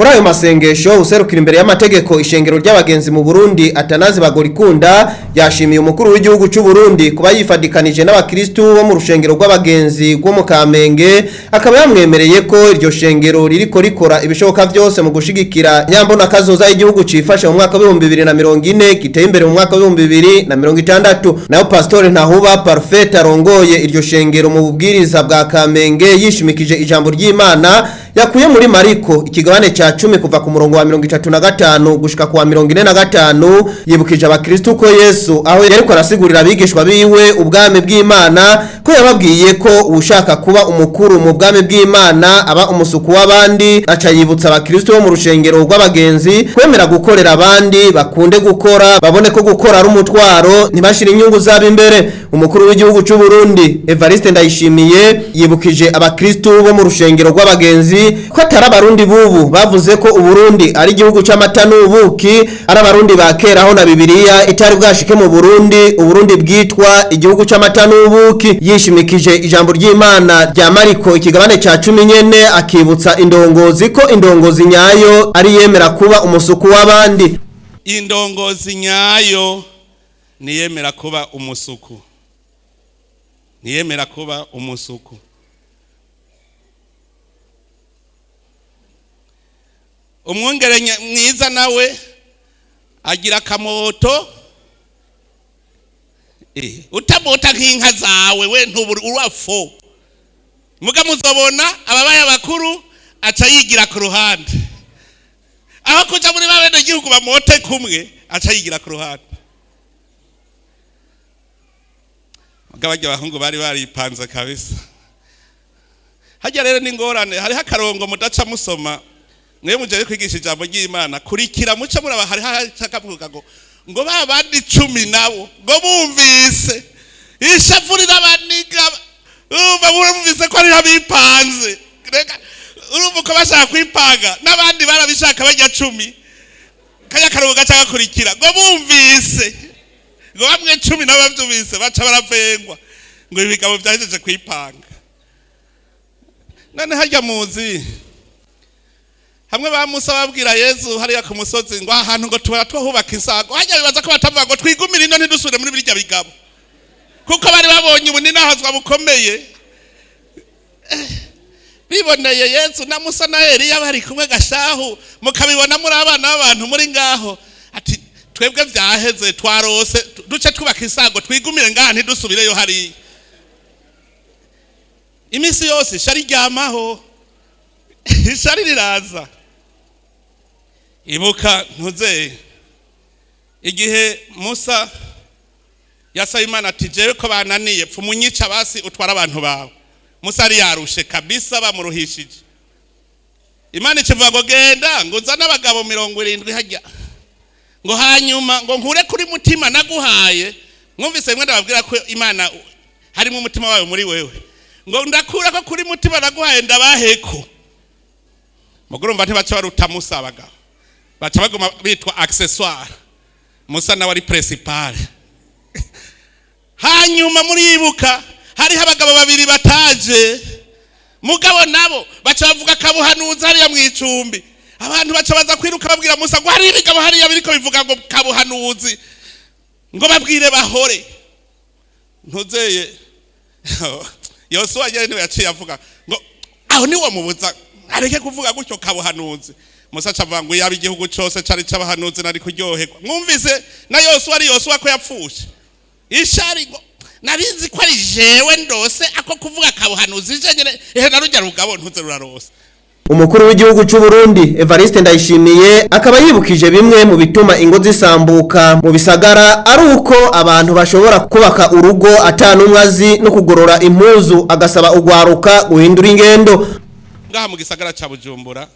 Muri ayo masengesho, userukira imbere y'amategeko ishengero ry'abagenzi mu Burundi, Atanazi Bagorikunda, yashimiye umukuru w'igihugu cy'u Burundi kuba yifadikanije n'abakristu bo mu rushengero rw'abagenzi rwo mu Kamenge, akaba yamwemereye ko iryo shengero ririko rikora ibishoboka byose mu gushigikira nyambona kazoza y'igihugu cifashe mu mwaka wa 2040, giteye imbere mu mwaka wa 2060. Nayo Pastor Ntahuba Parfait arongoye iryo shengero mu bubwiriza bwa Kamenge yishimikije ijambo ry'Imana yakuye muri Mariko ikigabane ca 10 kuva ku murongo wa 35 gushika ku wa 45, yibukije abakristu ko Yesu aho yariko arasigurira abigishwa biwe ubwami bw'Imana ko yababwiye ko ushaka kuba umukuru mu bwami bw'Imana aba umusuku w'abandi. Aca yibutsa abakristu bo mu rushengero rw'abagenzi kwemera gukorera abandi, bakunde gukora, babone ko gukora ari umutwaro, ntibashire inyungu zabo imbere. Umukuru w'igihugu cy'u Burundi Evariste Ndayishimiye yibukije abakristu bo mu rushengero rw'abagenzi ko atari abarundi bubu bavuze ko Uburundi ari igihugu c'amata n'ubuki, ari abarundi ba kera aho na Bibiliya itari bwashike mu Burundi, Uburundi bwitwa igihugu c'amata n'ubuki. Yishimikije ijambo ry'Imana rya Mariko ikigabane ca 10 nyene, akibutsa indongozi ko indongozi nyayo ari yemera kuba umusuku w'abandi. Indongozi nyayo niyemera kuba umusuku, niyemera kuba umusuku. Umwungere mwiza nawe agira akamoto, utamota nk'inka zawe we ntuburi urafo. Muga muzobona ababaye abakuru aca yigira ku ruhande, aho kuja muri ba bene gihugu bamote kumwe aca yigira ku ruhande. Muga barya abahungu bari baripanze kabisa. Hajya rero n'ingorane, hariho akarongo mudaca musoma mwe muje kwigisha ijambo ry'Imana, kurikira muca muraba hariho akavuga ngo ba bandi 10 nabo ngo bumvise ishavu rirabaniga, urumva bumvise ko ari abipanze. Reka urumva ko bashaka kwipanga n'abandi barabishaka bajya 10, kaya karongo gaca gakurikira ngo bumvise ngo bamwe 10 n'abavyumvise baca baravengwa ngo ibigabo vyahejeje kwipanga. None harya muzi hamwe ba Musa babwira Yezu hariya ku musozi ngo ahantu ngo tubara tuhubaka insago, hajya bibaza ko batavuga ngo twigumire ino ntidusubire muri birya bigabo, kuko bari babonye ubuninahazwa bukomeye. Biboneye Yezu na Musa na Eliya bari kumwe gashahu, mukabibona muri abana b'abantu muri ngaho, ati twebwe vyaheze twarose, duce twubaka insago twigumire ngaha ntidusubireyo hariya. Imisi yose ishari ryamaho, ishari riraza. Ibuka ntuzeye igihe Musa yasaba Imana ati jewe ko bananiye pfa umunyica basi utwara abantu bawe. Musa yari yarushe kabisa, bamuruhishije. Imana ikivuga ngo genda ngo uzane abagabo 70 hajya, ngo hanyuma ngo nkure kuri mutima naguhaye. Mwumvise mwe ndababwira ko Imana harimo umutima wayo muri wewe, ngo ndakura ko kuri mutima naguhaye ndabaheko. Mugurumva ntibaca baruta Musa, abagabo baca baguma bitwa accessoire, Musa nawe ari principal. Hanyuma muribuka hariho abagabo babiri bataje, mugabo nabo baca bavuga kabuhanuzi hariya mu icumbi. Abantu baca baza kwiruka babwira Musa ngo hari ibigabo hariya biriko bivuga ngo kabuhanuzi, ngo babwire bahore. Ntuzeye Yosuwa nyene niwe yaciye avuga ngo aho niwo mubuza areke kuvuga gutyo kabuhanuzi. Musa acavuga ngo yaba igihugu cose cari c'abahanuzi nari kuryoherwa. Mwumvise na Yosuwa ari Yosuwa ko yapfushe ishari ngo nabizi ko ari jewe ndose ako kuvuga kabuhanuzi je nyene, ehe narujya rugabo ntuze rurarose. Umukuru w'igihugu cy'u Burundi Evariste Ndayishimiye akaba yibukije bimwe mu bituma ingo zisambuka mu bisagara ari uko abantu bashobora kubaka urugo atanumwe azi no kugorora impuzu, agasaba ugwaruka guhindura ingendo. Ngaha mu gisagara ca Bujumbura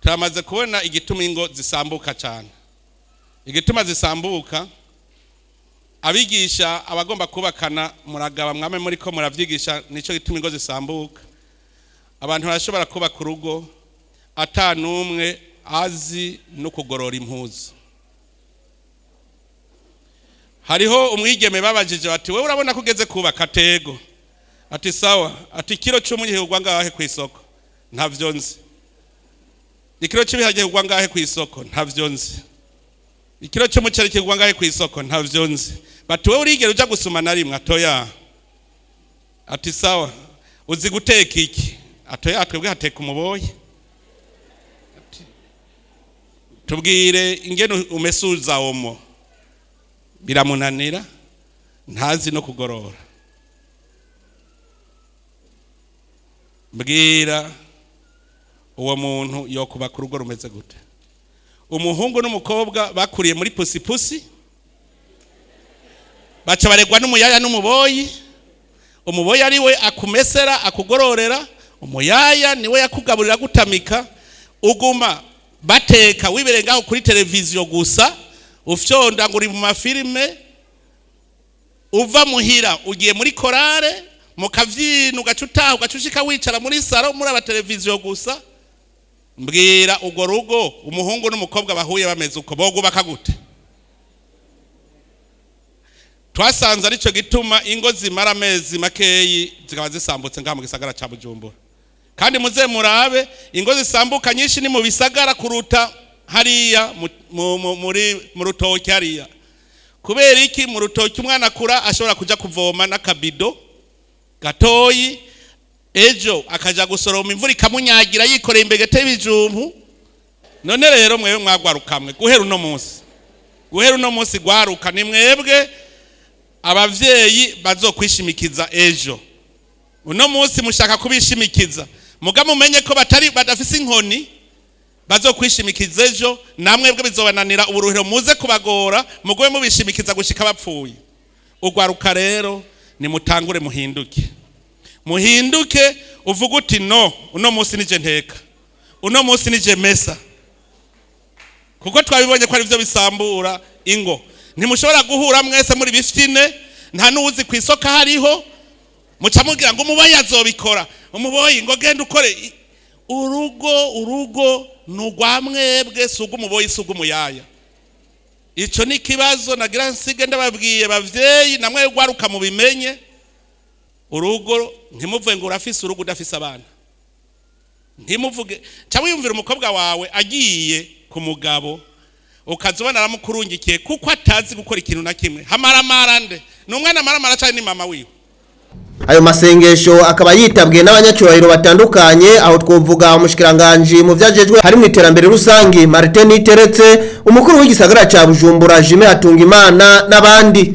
turamaze kubona igituma ingo zisambuka cyane. Igituma zisambuka, abigisha abagomba kubakana muragaba mwame muri ko muravyigisha, nico gituma ingo zisambuka. Abantu barashobora kubaka urugo atanumwe azi no kugorora impuzu. Hariho umwigeme babajije bati wewe urabona ko ugeze kubaka tego, ati sawa, ati kilo c'umunyihugwa ngahe ku isoko, ntavyo nzi. Ikiro cy'ibiharage kigwa ngahe ku isoko? Ntavyo nzi. Ikiro cy'umuceri kigwa ngahe ku isoko? Ntavyo nzi. Bati wowe urigera uja gusuma na rimwe? Atoya. Ati sawa, uzi guteka iki? Atoya, twebwe hateka umuboyi. Ati, tubwire ingene umesuza omo. Biramunanira, ntazi no kugorora. Mbwira uwo muntu yokubaka urugo rumeze gute? Umuhungu n'umukobwa bakuriye muri pusipusi, baca baregwa n'umuyaya n'umuboyi. Umuboyi ari we akumesera akugororera, umuyaya niwe yakugaburira gutamika. Uguma bateka wibere ngaho kuri televiziyo gusa, ufyonda ngo uri mu mafilime. Uva muhira ugiye muri korale mukavyina, ugaca utaha ugaca ushika wicara muri saro muri aba televiziyo gusa. Mbwira urwo rugo umuhungu n'umukobwa bahuye bameze uko bogubaka gute? Twasanze arico gituma ingo zimara amezi makeyi zikaba zisambutse ngaha mu gisagara ca Bujumbura. Kandi muze murabe ingo zisambuka nyinshi ni mu bisagara kuruta hariya muri mu rutoki hariya. Kubera iki? Mu rutoki umwana akura ashobora kuja kuvoma n'akabido gatoyi, ejo akaja gusoroma imvura ikamunyagira yikoreye imbegete y'ibijumbu. None rero mwewe mwagwarukamwe guhera uno munsi, guhera uno munsi gwaruka ni mwebwe abavyeyi bazokwishimikiza ejo. Uno munsi mushaka kubishimikiza, muga mumenye ko batari badafise inkoni bazokwishimikiza ejo, namwebwe bizobananira uburuhiro muze kubagora, mugume mubishimikiza gushika bapfuye. Ugwaruka rero nimutangure muhinduke, muhinduke uvuge uti no, uno munsi nije nteka, uno munsi nije mesa, kuko twabibonye ko ari byo bisambura ingo. Ntimushobora guhura mwese muri bifitine, nta n'uwuzi ku isoko hariho, muca mubwira ngo umuboyi azobikora, umuboyi ngo genda ukore. Urugo, urugo ni urwa mwebwe, si urw'umuboyi, si urw'umuyaya. Ico ni ikibazo nagira nsige ndababwiye bavyeyi, namwe gwaruka mubimenye. Urugo ntimuvuge ngo urafise urugo udafise abana, ntimuvuge. Ca wiyumvira umukobwa wawe agiye ku mugabo ukaza ubona aramukurungikiye kuko atazi gukora ikintu na kimwe. Hamaramara nde? Ni umwana amaramara canke ni mama wiwe? Ayo masengesho akaba yitabwe n'abanyacyubahiro batandukanye, aho twovuga umushikiranganji mu vyajejwe hari mu iterambere rusangi Martin Niteretse, umukuru w'igisagara ca Bujumbura Jimmy Hatungimana n'abandi.